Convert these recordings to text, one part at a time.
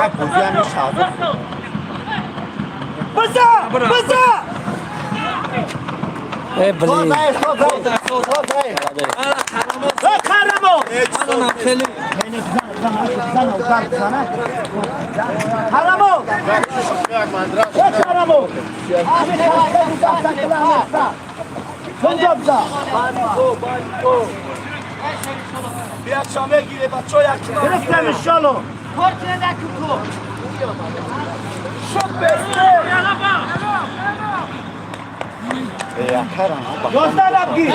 Як бозӣ ҳамин Шаҳзод. Биза! Биза! Э, блин. Э, Қаҳрамон! Хеле. Қаҳрамон! Э, Қаҳрамон! Тунҷа биза! Гирифтам, иншолло! 11 набгир!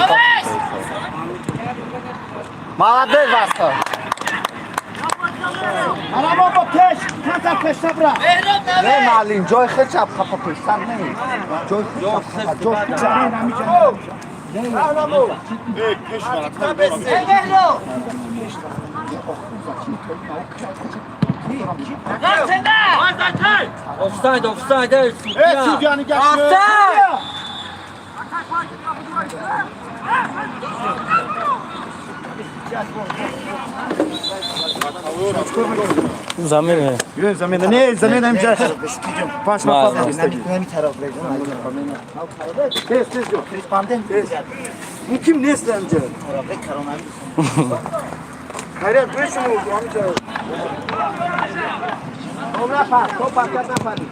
Молодец, Васко. Қаҳрамон, бо пеш! Камтар пешта бира! Не, маълим, ҷои хел чап хапа пештар неми. Ҷои хел чап хапа, ҷои хел чап. Офсайд, офсайд, эй, Э, судья. судья, нигоҳ кун. Офсайд! Замина. Замина, не, замина инҷа. Панҷ нафар. Тез, тез ҷо. Ким нест инҷа? Хайрият, бишмо ҳаминҷа. Напар, то пакат напарӣ.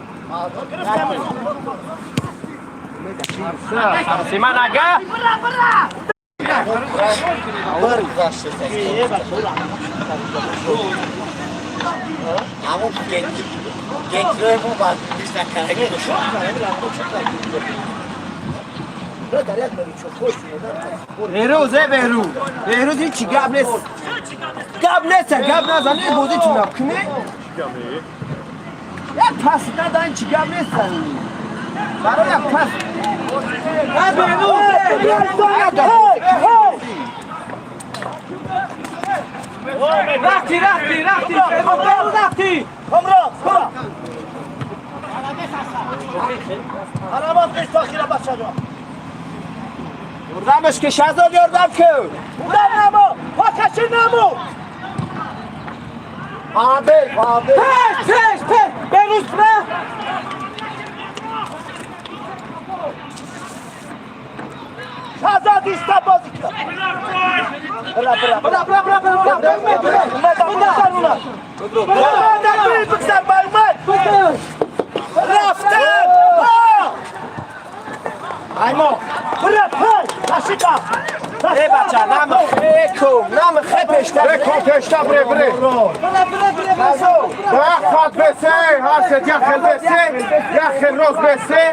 Симан ага. Беҳрӯз, э, Беҳрӯз! Беҳрӯз, ҳичи гап нест. Гап нест, гап назан, э, бозӣ чунаб кунӣ? Як пас надан, чӣ гап нест. Барои як пас. Э, Беҳрӯз, э! Рафти, рафти, рафти, Беҳрӯз, Беҳрӯз, рафти! Ҳамроҳ, кура! Қаҳрамон, қиш тохира бачаҷон. Ёрдамаш ки, Шаҳзод, ёрдам кун. Удам намо! Покаши намо! Молодец, молодец. Пеш, пеш, пеш! Беҳрӯз, бира! Шаҳзод, иста бозӣ кун! Бира, бира, бира! Бира, бира, бира, бира, бира, бира! Бигзар уна! Бира, бигзар, Баймад! Рафтан! Аймо! Бира, пеш! Ташиқа! Э, бача, намхе кум, намхе пештар. Бре, ком пешта, бре, бре. Бира, бира, бира, бира! Як хат бесе, ҳар сет як хел бесе, як хел рост бесе.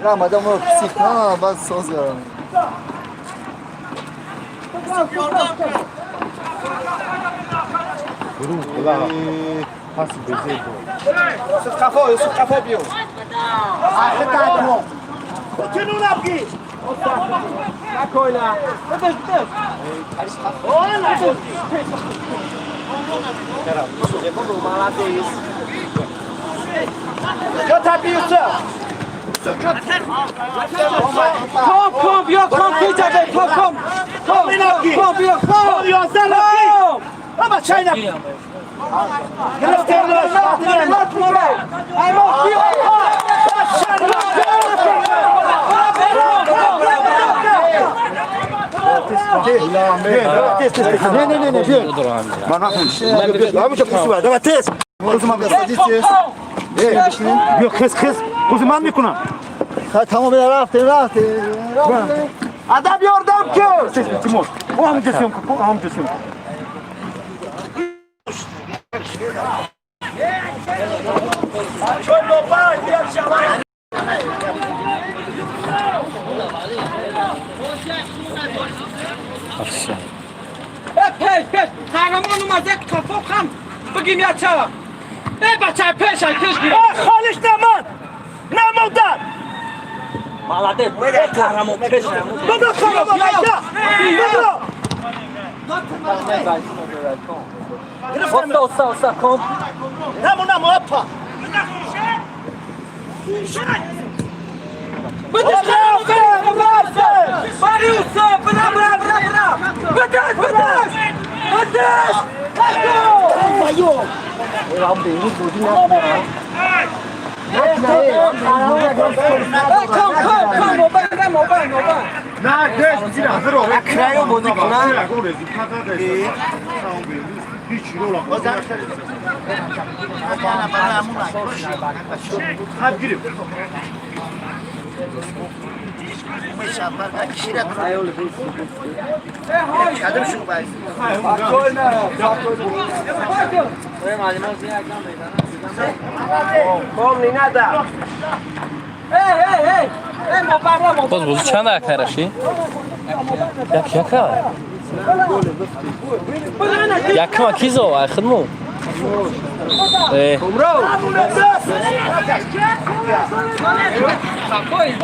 Рамадан мо псих, на, баъд соз гарам. Паси безе бо. Юсуф қафо, Юсуф қафо биё. Ахи такмо! Кутину набги! Накойла. Бидеш, бидеш! Молодец. Ҷо таби, Юсуф. Ком, ком, биё, ком, пичаде, ком, ком! Ком, ком, ком, биё, ком! 11 набги! Ком! Бача, ина! Гирифтем! Аймо, биё, ком! Не, не, не, не, биё. Ман нафаҳмидам. Ҳаминҷа курси бояд. Давай тез. Курси ман. Ком! Биё, хез, хез. Курси ман мекунам. Тамом, рафтем, рафтем, рафтем. Адам, ёрдам кун. Тимур. О, ҳаминҷа съёмка кун, ҳаминҷа съёмка. Чой лопай, биё шава! Э, пеш, пеш! Қаҳрамон омад, як қафо хам! Бигим як чава! Э, бача, пеш, ай, пеш гир! Э, холиш намон! Намондан! Молодец, э, қаҳрамон, пеш! Бибро, қаҳрамон, айда! Бибро! Оста, оста, оста, ком! Намо, намо, опа! Бидеш, қаҳрамон, Бариуса, бира, бира, бира, бира! Бидеш, бидеш! Бидеш! Ам Беҳрӯз бозӣ накунад. Кам кам кам, мобайн, мобайн, мобайн. На, деш бигир, аз ро. Крайо бозӣ кунад. Ягон результат надошт. Ҳеҷ рола. Хаб гирифт. Помни нада. Эй, эй, эй! Эй, мобайн, мобайн. Боз бозӣ чанд ака раши? Як яка? Якма кизо ай хидму? Э, Умров. Спокойно.